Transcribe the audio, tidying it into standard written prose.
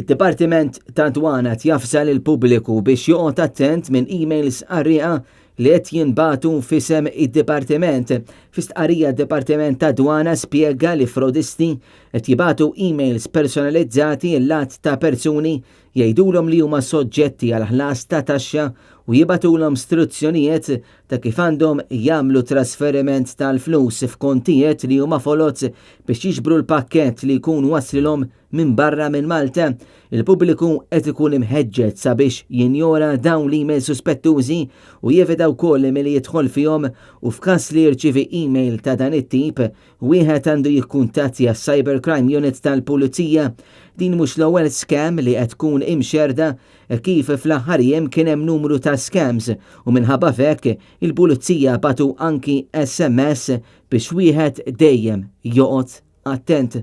Id-Dipartiment tad-Dwana qed javża lill-pubbliku biex joqgħod attent minn emails qarrieqa li qed jinbagħtu f'isem id-Dipartiment. Fi stqarrija d-Dipartiment tad-Dwana spjega li frodisti qed jibagħtu emails personalizzati lil għadd ta' persuni jgħidulhom li huma soġġetti għal ħlas ta' taxxa u jibagħtulhom struzzjonijiet ta' kif għandhom jagħmlu trasferiment tal-flus f'kontijiet li huma foloz biex jiġbru l-pakkett li jkun waslilhom minn barra minn Malta. Il-pubbliku qed ikun imħeġġeġ sabiex jinjora dawn l-email suspettużi u jevita wkoll milli jidħol fihom u f'każ li jirċievi email ta' dan it-tip, wieħed għandu jikkuntattja s-Cybercrime Unit tal-Pulizija. Din mhux l-ewwel scam li qed tkun imxerrda kif fl-aħħar jiem kien hemm numru ta' scams u minħabba f'hekk il-Pulizija bagħtu anki SMS biex wieħed dejjem joqgħod attent.